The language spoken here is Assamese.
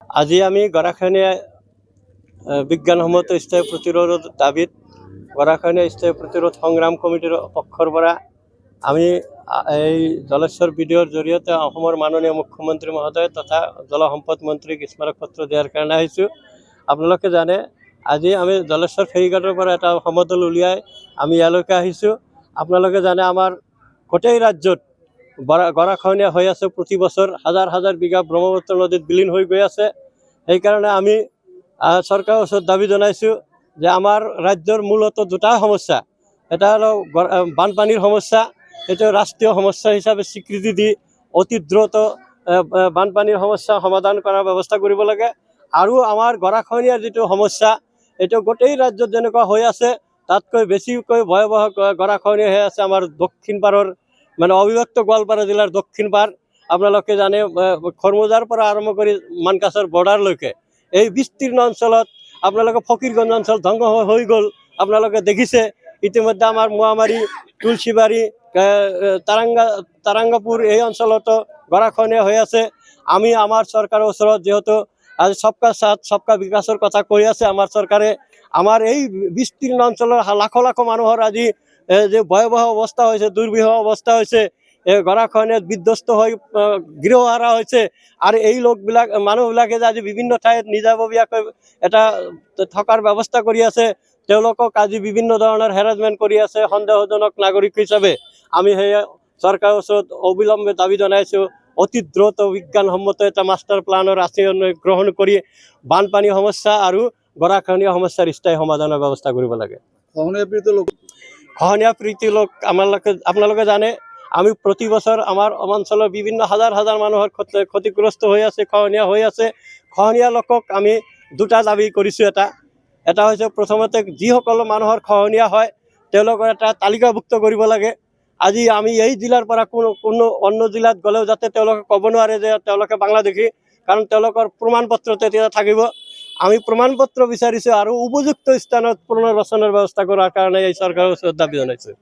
আজি আমি গৰাখহনীয়া বিজ্ঞানসন্মত স্থায়ী প্ৰতিৰোধৰ দাবীত গৰাখহনীয়া স্থায়ী প্ৰতিৰোধ সংগ্ৰাম কমিটিৰ পক্ষৰ পৰা আমি এই জলেশ্বৰ বিডিঅ'ৰ জৰিয়তে অসমৰ মাননীয় মুখ্যমন্ত্ৰী মহোদয় তথা জলসম্পদ মন্ত্ৰীক স্মাৰকপত্ৰ দিয়াৰ কাৰণে আহিছোঁ। আপোনালোকে জানে, আজি আমি জলেশ্বৰ ফেৰীঘাটৰ পৰা এটা সমদল উলিয়াই আমি ইয়ালৈকে আহিছোঁ। আপোনালোকে জানে, আমাৰ গোটেই ৰাজ্যত গৰাখহনীয়া হৈ আছে। প্ৰতি বছৰ হাজাৰ হাজাৰ বিঘা ব্ৰহ্মপুত্ৰ নদীত বিলীন হৈ গৈ আছে। সেইকাৰণে আমি চৰকাৰৰ ওচৰত দাবী জনাইছোঁ যে আমাৰ ৰাজ্যৰ মূলত দুটা সমস্যা। এটা হ'ল বানপানীৰ সমস্যা। সেইটো ৰাষ্ট্ৰীয় সমস্যা হিচাপে স্বীকৃতি দি অতি দ্ৰুত বানপানীৰ সমস্যা সমাধান কৰাৰ ব্যৱস্থা কৰিব লাগে। আৰু আমাৰ গৰাখহনীয়াৰ যিটো সমস্যা, এইটো গোটেই ৰাজ্যত যেনেকুৱা হৈ আছে, তাতকৈ বেছিকৈ ভয়াৱহ গৰাখহনীয়া হৈ আছে আমাৰ দক্ষিণ পাৰৰ, মানে অবিভক্ত গোৱালপাৰা জিলাৰ দক্ষিণ পাৰ। আপোনালোকে জানে, খৰমুজাৰ পৰা আৰম্ভ কৰি মানকাছৰ বৰ্ডাৰলৈকে এই বিস্তীৰ্ণ অঞ্চলত আপোনালোকে ফকীৰগঞ্জ অঞ্চল ধ্বংস হৈ গ'ল। আপোনালোকে দেখিছে, ইতিমধ্যে আমাৰ মোৱামাৰী, তুলসীবাৰী, তাৰাংগা, তাৰাংগাপুৰ এই অঞ্চলতো গৰাখহনীয়া হৈ আছে। আমি আমাৰ চৰকাৰৰ ওচৰত, যিহেতু আজি সবকা সাথ সবকা বিকাশৰ কথা কৈ আছে আমাৰ চৰকাৰে, আমাৰ এই বিস্তীৰ্ণ অঞ্চলৰ লাখ লাখ মানুহৰ আজি যে ভয়াৱহ অৱস্থা হৈছে, দুৰ্বিষহ অৱস্থা হৈছে, এই গৰাখহনীয়াত বিধ্বস্ত হৈ গৃহহাৰা হৈছে আৰু এই লোকবিলাক, মানুহবিলাকে যে আজি বিভিন্ন ঠাইত নিজাববীয়াকৈ এটা থকাৰ ব্যৱস্থা কৰি আছে, তেওঁলোকক আজি বিভিন্ন ধৰণৰ হেৰাচমেণ্ট কৰি আছে সন্দেহজনক নাগৰিক হিচাপে। আমি সেই চৰকাৰৰ ওচৰত অবিলম্বে দাবী জনাইছোঁ, অতি দ্ৰুত বিজ্ঞানসন্মত এটা মাষ্টাৰ প্লানৰ আঁচনি গ্ৰহণ কৰি বানপানী সমস্যা আৰু গৰাখহনীয়া সমস্যাৰ স্থায়ী সমাধানৰ ব্যৱস্থা কৰিব লাগে। খহনীয়া পীড়িত লোক খহনীয়া পীড়িত লোক আমালোকে, আপোনালোকে জানে, আমি প্ৰতি বছৰ আমাৰ অঞ্চলৰ বিভিন্ন হাজাৰ হাজাৰ মানুহৰ ক্ষতিগ্ৰস্ত হৈ আছে, খহনীয়া হৈ আছে। খহনীয়া লোকক আমি দুটা দাবী কৰিছোঁ। এটা এটা হৈছে, প্ৰথমতে যিসকল মানুহৰ খহনীয়া হয়, তেওঁলোকৰ এটা তালিকাভুক্ত কৰিব লাগে। আজি আমি এই জিলাৰ পৰা কোনো কোনো অন্য জিলাত গ'লেও যাতে তেওঁলোকে ক'ব নোৱাৰে যে তেওঁলোকে বাংলাদেশী, কাৰণ তেওঁলোকৰ প্ৰমাণ পত্ৰ তেতিয়া থাকিব। আমি প্ৰমাণ পত্ৰ বিচাৰিছোঁ আৰু উপযুক্ত স্থানত পুনৰ্বাসনৰ ব্যৱস্থা কৰাৰ কাৰণে এই চৰকাৰৰ ওচৰত দাবী জনাইছোঁ।